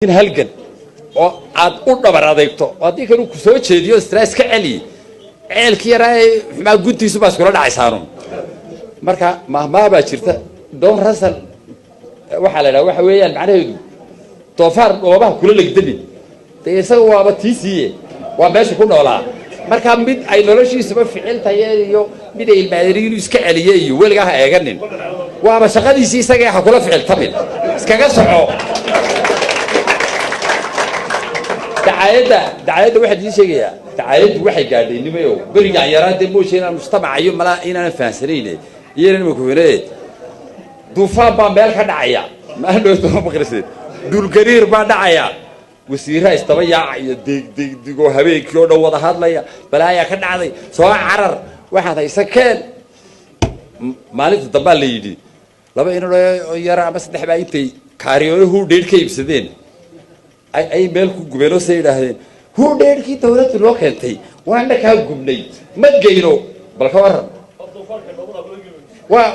In halgan oo aad u dhabar adeegto oo haddii kale ku soo jeediyo stress ka celiye, ceelkii yaraa ee xumaa guntiisu baa iskula dhacaysaanun. Marka mahmaah baa jirta, "Don't wrestle", waxaa la idhaha, waxa weeyaan macnaheedu doofaar dhoobaha kula legdamin. Dee isaga waaba tii siiye, waa meesha ku noolaa. Marka mid ay noloshiisuba ficil tahay iyo mid ay ilmaadari inuu iska celiye iyo weligaa ha eeganin, waaba shaqadiisii isaga, ha kula ficiltamin, iskaga soco. Dacaayadda waxaan idiin sheegayaa, dacaayaddu waxay gaadhay nimayow berigaan yaraa. Dee mooshe inaan mujtamaca iyo malaa inaanan fahansanayne iyana nimankuwene duufaan baa meel ka dhacaya, maandhowtama maqliseed, dhulgariir baa dhacaya, wasiiraha isdaba yaaca iyo deegdeegdigoo habeenkii oo dhan wada hadlaya, balaayaa ka dhacday, soo carar, waxaad haysa keen. Maalinta dambaa la yidhi laba inanoo yara ama saddex baa intay kaariyoolo huudheer ka iibsadeen ay meel ku gubeen oo say yidhaahdeen, "Huudheerkii dawladdu noo keentay waana kaa gubnay, ma geyno." Bal ka waran,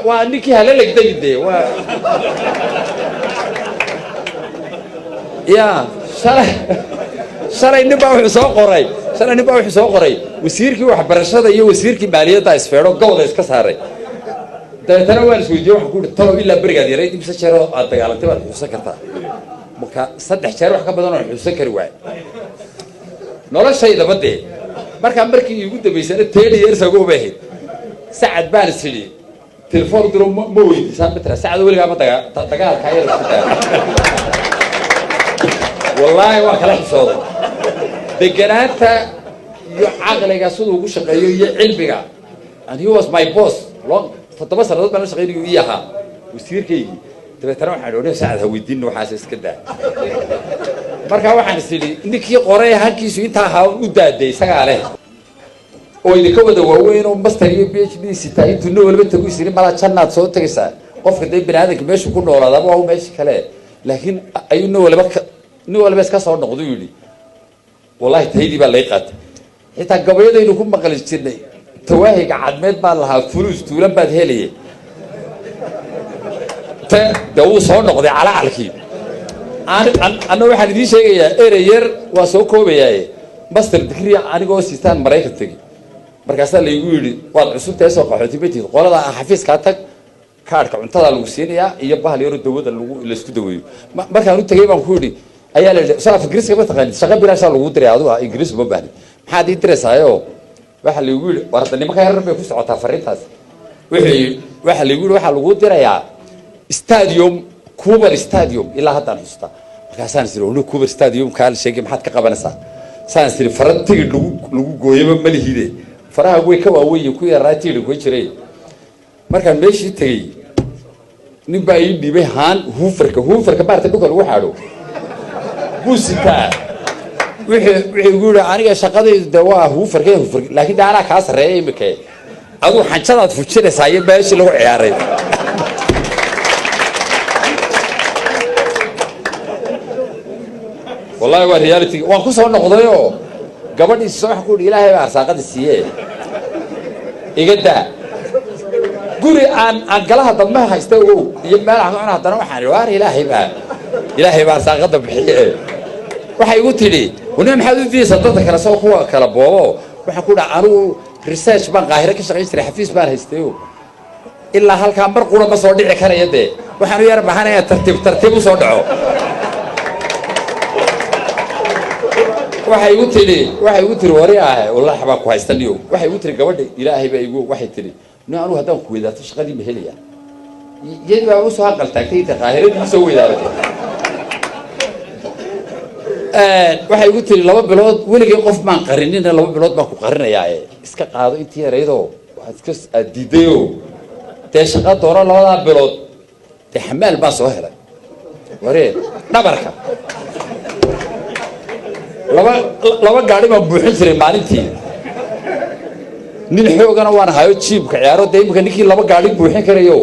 waa ninkii hala legdegi dee. Waa ya shalay nin baa wuxuu soo qoray wasiirkii waxbarashada iyo wasiirkii maaliyadda isfeedho, gawda iska saaray. Dabeetana waan isweydiiye, waxaan ku uhi, "Talow ilaa berigaad yarayd imse jeer oo aad dagaalantay baad xusuusan kartaa?" Marka 3 jeer wax ka badan oon xusuusan kari waayo noloshaydaba dee. Markaa markii iigu dambaysana 10 years ago bay ahayd. Sacad baan is idhi telefoon diro, ma weydiisaan matra sacad weligaa ma dagaalka ayada isku daa? Wallaahi waa kala xisooday. Deganaanta iyo caqliga siduu ugu shaqeeyo iyo cilmiga, and he was my boss long, 7 sannadood baan la shaqeynayo, ii ahaa wasiirkaygii. Dabeetana waxaan idhi, "Sacad ha weydiin waxaas, iska daa." Markaa waxaan is idhi, ninkii qoray hankiisu intaa ahaa u daaday, isagaa leh oo idinka wada waaweyn oo master iyo PhD sitaa, intuu nin walba tagu is yidhi malaa jannaad soo tegaysaa. Qofka dee bini aadamka meeshu ku noolaadaba waa meesha kale, laakiin ayuu nin walba iska soo noqdu yidhi, "Wallahi taydii baa lay qaatay." Xitaa gabayadaynu ku maqli jirnay, tawaahiga cadmeed baan lahaa, fuluus tuulan baad helaya te. Dee wuu soo noqday calacalkii. Anna waxaan idiin sheegayaa erey yar, waa soo koobayaaye. Master degree anigoo siistaan Maraykan tegey, markaasaa laygu yidhi, "Waad cusubtahay, soo qaxooti ma tihid, qolada xafiiskaa tag, kaadhka cuntadaa lagu siinayaa iyo bahal yaroo dawada lagu laysku daweeyo." Markaan u tegey baan ku yidhi, ayaa la yidhi, "Soo af Ingiriiska ma taqaanid? Shaqa bilaashaa lagu diray, adigu Ingiriis uma baahni, maxaad ii diraysaayo?" Waxaa laygu yidhi, war hadda nimanka yarar bay ku socotaa fariintaas, wuxuu waxaa laygu yidhi, "Waxaa lagu dirayaa stadium, Cooper Stadium." Ilaa haddaan xusuustaa. Markaasaan is iri, "Cooper Stadium kaa la sheegay maxaad ka qabanaysaa?" Saan is iri, fara tigidh lagu gooyaba ma lihide, faraha way ka waaweyn ku yaraa tigidh goy jiray. Markaan meeshii tegey, nin baa ii dhiibay haan hooverka maarata dhulka lagu xaadho buu sitaa. Wuxuu igu yidhi, "Aniga shaqadaydu de waa hooverka, laakiin de anaa kaa sarreeya imika, aduu xanjadaad fujinaysaa iyo meeshii lagu ciyaaray." Wallahi waa reality. Waan ku soo noqdayoo gabadhiisi soo waxaan ku yidhi, "Ilaahay baa arsaaqadii siiye, iga daa guri aan galaha dambe haysta ogow iyo meel aan cuna." Haddana waxaan idhi, "Waar ilaahay baa arsaaqada bixiye." Waxay igu tidhi, "Wane maxaad u diidaysaa dadka kale soo kuwa kala boobo?" Waxaan ku dhaha, "Anigu research baan Qaahiro ka shaqayn jiray, xafiis baan haystayo, ilaa halkaa mar qura ma soo dhici karaya, dee waxaan u yar bahanaya tartiib tartiib usoo dhaco." Waxay igu tiri, "Wari ah, wallahi baan ku haystaniyo." Waxay igu tiri gabadha, "Ilaahay baa igu," waxay tiri, "No, anigu haddaan ku weydaato shaqadii ma helaya?" Iyadii baa usoo aqal taagtay intay Qaahiradii usoo weydaaratay. Waxay igu tiri, "2 bilood weligay qof maan qarinina, 2 bilood baan ku qarinayaa, iska qaado intii yaraydoo waxaad iska aad diidayoo dee shaqa doono labadaa bilood." Dee xamaal baan soo helay, waree dhabarka laba gaari baan buuxin jiray maalintii. Nin xoogana waan hayo, jiibka ciyaaro. Dee imika ninkii 2 gaari buuxin karayo,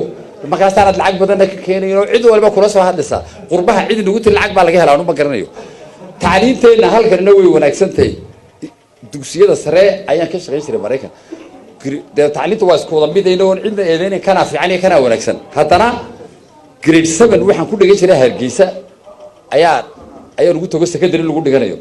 markaasaanad lacag badanna ka keenayn oo cid walba kula soo hadlaysa. Qurbaha cid nagu tiri lacag baa laga helaa, anu ma garanayo. Tacliinteenna halkanina way wanaagsan tahay. Dugsiyada sare ayaan ka shaqayn jiray Maraykan. Dee tacliinta waa isku wada midayna oon cidna eedeynayn, kanaa fiican iyo kanaa wanaagsan. Haddana grade 7 waxaan ku dhigan jiray Hargeysa ayaa Ayaan ugu tago secondary lagu dhiganayo.